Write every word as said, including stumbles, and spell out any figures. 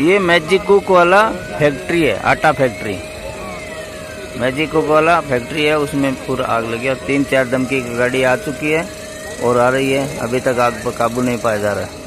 ये मैजिक कुक वाला फैक्ट्री है, आटा फैक्ट्री। मैजिक कुक वाला फैक्ट्री है, उसमें पूरा आग लगी और तीन चार धमकी की गाड़ी आ चुकी है और आ रही है। अभी तक आग पर काबू नहीं पाया जा रहा है।